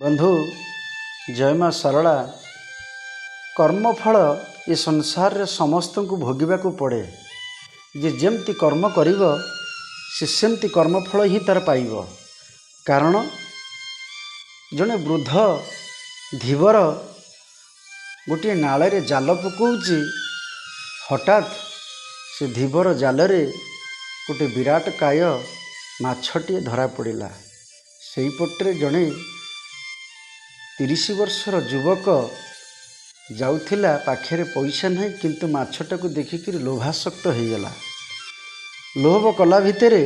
ବନ୍ଧୁ, ଜୟ ମା ଶାରଳା। କର୍ମଫଳ ଏ ସଂସାରରେ ସମସ୍ତଙ୍କୁ ଭୋଗିବାକୁ ପଡ଼େ। ଯେ ଯେମିତି କର୍ମ କରିବ, ସେ ସେମିତି କର୍ମଫଳ ହିଁ ତା'ର ପାଇବ। କାରଣ ଜଣେ ବୃଦ୍ଧ ଧୀବର ଗୋଟିଏ ନାଳରେ ଜାଲ ପକାଉଛି। ହଠାତ୍ ସେ ଧୀବର ଜାଲରେ ଗୋଟେ ବିରାଟ କାୟ ମାଛଟିଏ ଧରା ପଡ଼ିଲା। ସେଇପଟରେ ଜଣେ 30 ବର୍ଷର ଯୁବକ ଯାଉଥିଲା। ପାଖରେ ପଇସା ନାହିଁ, କିନ୍ତୁ ମାଛଟାକୁ ଦେଖିକିରି ଲୋଭାସକ୍ତ ହେଇଗଲା। ଲୋଭ କଲା ଭିତରେ,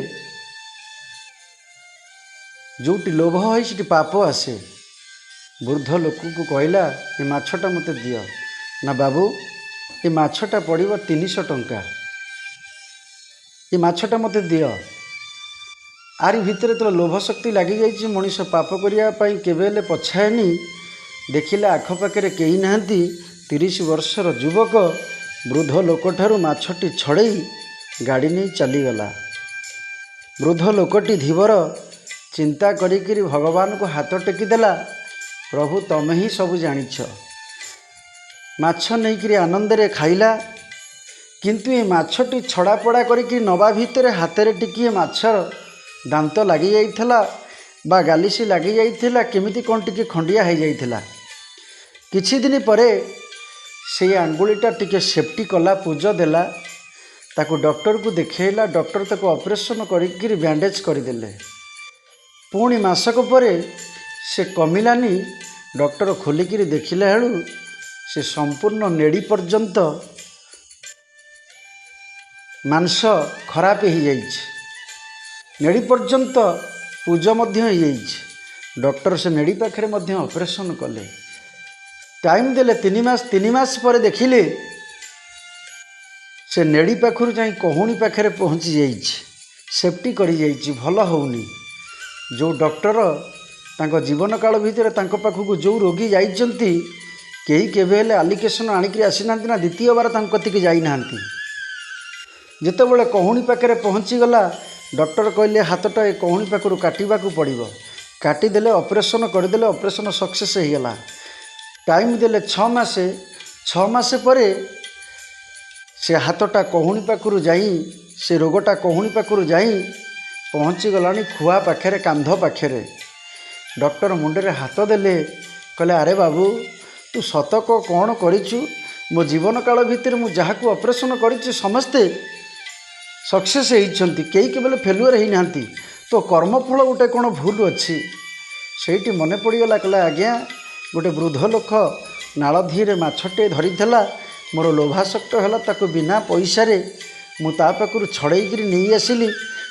ଯେଉଁଠି ଲୋଭ ହୋଇ ସେଠି ପାପ ଆସେ। ବୃଦ୍ଧ ଲୋକକୁ କହିଲା, "ଏ ମାଛଟା ମୋତେ ଦିଅ।" "ନା ବାବୁ, ଏ ମାଛଟା ପଡ଼ିବ 300 ଟଙ୍କା। ଏ ମାଛଟା ମୋତେ ଦିଅ।" ୟାରି ଭିତରେ ଯେତେବେଳେ ଲୋଭ ଶକ୍ତି ଲାଗିଯାଇଛି, ମଣିଷ ପାପ କରିବା ପାଇଁ କେବେ ହେଲେ ପଛାଏନି। ଦେଖିଲେ ଆଖପାଖରେ କେହି ନାହାନ୍ତି। 30 ବର୍ଷର ଯୁବକ ବୃଦ୍ଧ ଲୋକଠାରୁ ମାଛଟି ଛଡ଼େଇ ଗାଡ଼ି ନେଇ ଚାଲିଗଲା। ବୃଦ୍ଧ ଲୋକଟି ଧୀବର ଚିନ୍ତା କରିକିରି ଭଗବାନଙ୍କୁ ହାତ ଟେକିଦେଲା, "ପ୍ରଭୁ, ତମେ ହିଁ ସବୁ ଜାଣିଛ।" ମାଛ ନେଇକିରି ଆନନ୍ଦରେ ଖାଇଲା। କିନ୍ତୁ ଏ ମାଛଟି ଛଡ଼ା ପଡ଼ା କରିକି ନେବା ଭିତରେ ହାତରେ ଟିକିଏ ମାଛର ଦାନ୍ତ ଲାଗିଯାଇଥିଲା ବା ଗାଲିସି ଲାଗିଯାଇଥିଲା। କେମିତି କ'ଣ ଟିକେ ଖଣ୍ଡିଆ ହେଇଯାଇଥିଲା। କିଛି ଦିନ ପରେ ସେଇ ଆଙ୍ଗୁଳିଟା ଟିକେ ସେପ୍ଟି କଲା, ପୁଜ ଦେଲା। ତାକୁ ଡକ୍ଟରକୁ ଦେଖେଇଲା। ଡକ୍ଟର ତାକୁ ଅପରେସନ୍ କରିକିରି ବ୍ୟାଣ୍ଡେଜ୍ କରିଦେଲେ। ପୁଣି ମାସକ ପରେ ସେ କମିଲାନି। ଡକ୍ଟର ଖୋଲିକିରି ଦେଖିଲା ବେଳୁ ସେ ସମ୍ପୂର୍ଣ୍ଣ ନେଡ଼ି ପର୍ଯ୍ୟନ୍ତ ମାଂସ ଖରାପ ହେଇଯାଇଛି, ନେଡ଼ି ପର୍ଯ୍ୟନ୍ତ ପୁଜ ମଧ୍ୟ ହେଇଯାଇଛି। ଡକ୍ଟର ସେ ନେଡ଼ି ପାଖରେ ମଧ୍ୟ ଅପରେସନ୍ କଲେ। ଟାଇମ୍ ଦେଲେ 3 ମାସ। 3 ମାସ ପରେ ଦେଖିଲେ ସେ ନେଡ଼ି ପାଖରୁ ଯାଇ କହୁଣି ପାଖରେ ପହଞ୍ଚି ଯାଇଛି, ସେପ୍ଟି କରିଯାଇଛି, ଭଲ ହେଉନି। ଯେଉଁ ଡକ୍ଟର ତାଙ୍କ ଜୀବନ କାଳ ଭିତରେ ତାଙ୍କ ପାଖକୁ ଯେଉଁ ରୋଗୀ ଯାଇଛନ୍ତି, କେହି କେବେ ହେଲେ ଆଲିଗେସନ୍ ଆଣିକିରି ଆସିନାହାନ୍ତି ନା ଦ୍ୱିତୀୟ ବାର ତାଙ୍କ କତିକି ଯାଇନାହାନ୍ତି। ଯେତେବେଳେ କହୁଣି ପାଖରେ ପହଞ୍ଚିଗଲା, ଡକ୍ଟର କହିଲେ, ହାତଟା ଏ କହୁଣି ପାଖରୁ କାଟିବାକୁ ପଡ଼ିବ। କାଟିଦେଲେ, ଅପରେସନ୍ କରିଦେଲେ। ଅପରେସନ୍ ସକ୍ସେସ୍ ହେଇଗଲା। ଟାଇମ୍ ଦେଲେ 6 ମାସ। 6 ମାସ ପରେ ସେ ହାତଟା କହୁଣି ପାଖରୁ ଯାଇ, ସେ ରୋଗଟା କହୁଣି ପାଖରୁ ଯାଇ ପହଞ୍ଚିଗଲାଣି ଖୁଆ ପାଖରେ, କାନ୍ଧ ପାଖରେ। ଡକ୍ଟର ମୁଣ୍ଡରେ ହାତ ଦେଲେ। କହିଲେ, "ଆରେ ବାବୁ, ତୁ ସତକ କ'ଣ କରିଛୁ? ମୋ ଜୀବନ କାଳ ଭିତରେ ମୁଁ ଯାହାକୁ ଅପରେସନ୍ କରିଛି, ସମସ୍ତେ ସକ୍ସେସ୍ ହେଇଛନ୍ତି। କେହି କେବେ ଫେଲୁଅର୍ ହେଇନାହାନ୍ତି। ତୋ କର୍ମଫଳ ଗୋଟେ କ'ଣ ଭୁଲ ଅଛି।" ସେଇଠି ମନେ ପଡ଼ିଗଲା। କହିଲା, "ଆଜ୍ଞା, ଗୋଟେ ବୃଦ୍ଧ ଲୋକ ନାଳ ଧିରେ ମାଛଟେ ଧରିଥିଲା। ମୋର ଲୋଭାସକ୍ତ ହେଲା, ତାକୁ ବିନା ପଇସାରେ ମୁଁ ତା ପାଖରୁ ଛଡ଼େଇକିରି ନେଇ ଆସିଲି।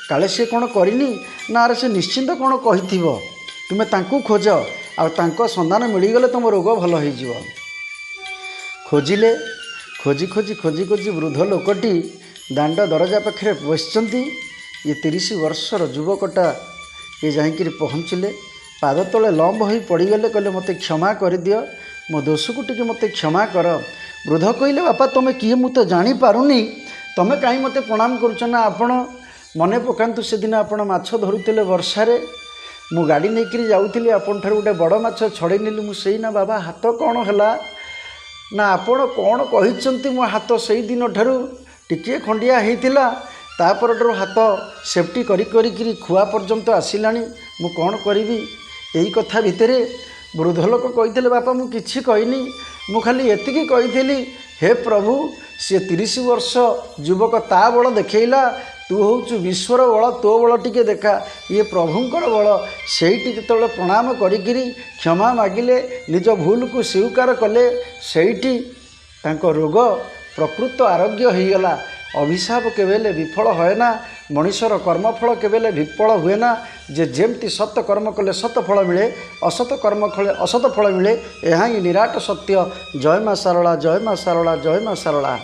କାଳେ ସେ କ'ଣ କରିନି ନା? ଆରେ, ସେ ନିଶ୍ଚିନ୍ତ କ'ଣ କହିଥିବ। ତୁମେ ତାଙ୍କୁ ଖୋଜ, ଆଉ ତାଙ୍କ ସନ୍ଧାନ ମିଳିଗଲେ ତୁମ ରୋଗ ଭଲ ହେଇଯିବ।" ଖୋଜିଲେ। ଖୋଜି ଖୋଜି ଖୋଜି ଖୋଜି ବୃଦ୍ଧ ଲୋକଟି ଦାଣ୍ଡ ଦରଜା ପାଖରେ ବସିଛନ୍ତି। ଇଏ 30 ବର୍ଷର ଯୁବକଟା ଇଏ ଯାଇକିରି ପହଞ୍ଚିଲେ। ପାଦ ତଳେ ଲମ୍ବ ହୋଇ ପଡ଼ିଗଲେ। କହିଲେ, "ମୋତେ କ୍ଷମା କରିଦିଅ, ମୋ ଦୋଷକୁ ଟିକେ ମୋତେ କ୍ଷମା କର।" ବୃଦ୍ଧ କହିଲେ, "ବାପା, ତୁମେ କିଏ ମୁଁ ତ ଜାଣିପାରୁନି। ତୁମେ କାହିଁ ମୋତେ ପ୍ରଣାମ କରୁଛ?" "ନା, ଆପଣ ମନେ ପକାନ୍ତୁ, ସେଦିନ ଆପଣ ମାଛ ଧରୁଥିଲେ ବର୍ଷାରେ। ମୁଁ ଗାଡ଼ି ନେଇକିରି ଯାଉଥିଲି, ଆପଣଠାରୁ ଗୋଟେ ବଡ଼ ମାଛ ଛଡ଼େଇ ନେଲି। ମୁଁ ସେଇ ନା ବାବା, ହାତ କ'ଣ ହେଲା ନା? ଆପଣ କ'ଣ କହିଛନ୍ତି, ମୋ ହାତ ସେଇ ଦିନଠାରୁ ଟିକିଏ ଖଣ୍ଡିଆ ହେଇଥିଲା, ତାପରଠାରୁ ହାତ ସେପ୍ଟି କରି କରିକିରି ଖୁଆ ପର୍ଯ୍ୟନ୍ତ ଆସିଲାଣି। ମୁଁ କ'ଣ କରିବି?" ଏଇ କଥା ଭିତରେ ବୃଦ୍ଧ ଲୋକ କହିଥିଲେ, "ବାପା, ମୁଁ କିଛି କହିନି। ମୁଁ ଖାଲି ଏତିକି କହିଥିଲି, ହେ ପ୍ରଭୁ, ସିଏ 30 ବର୍ଷ ଯୁବକ ତା ବଳ ଦେଖେଇଲା, ତୁ ହେଉଛୁ ବିଶ୍ୱର ବଳ, ତୋ ବଳ ଟିକେ ଦେଖା। ଇଏ ପ୍ରଭୁଙ୍କର ବଳ।" ସେଇଠି ଯେତେବେଳେ ପ୍ରଣାମ କରିକିରି କ୍ଷମା ମାଗିଲେ, ନିଜ ଭୁଲକୁ ସ୍ୱୀକାର କଲେ, ସେଇଠି ତାଙ୍କ ରୋଗ ପ୍ରକୃତ ଆରୋଗ୍ୟ ହେଇଗଲା। ଅଭିଶାପ କେବେ ହେଲେ ବିଫଳ ହୁଏ ନା। ମଣିଷର କର୍ମଫଳ କେବେ ହେଲେ ବିଫଳ ହୁଏ ନା। ଯେ ଯେମିତି ସତ କର୍ମ କଲେ ସତ ଫଳ ମିଳେ, ଅସତ କର୍ମ କଲେ ଅସତ ଫଳ ମିଳେ। ଏହା ହିଁ ନିରାଟ ସତ୍ୟ। ଜୟ ମା ଶାରଳା, ଜୟ ମା ଶାରଳା, ଜୟ ମା ଶାରଳା।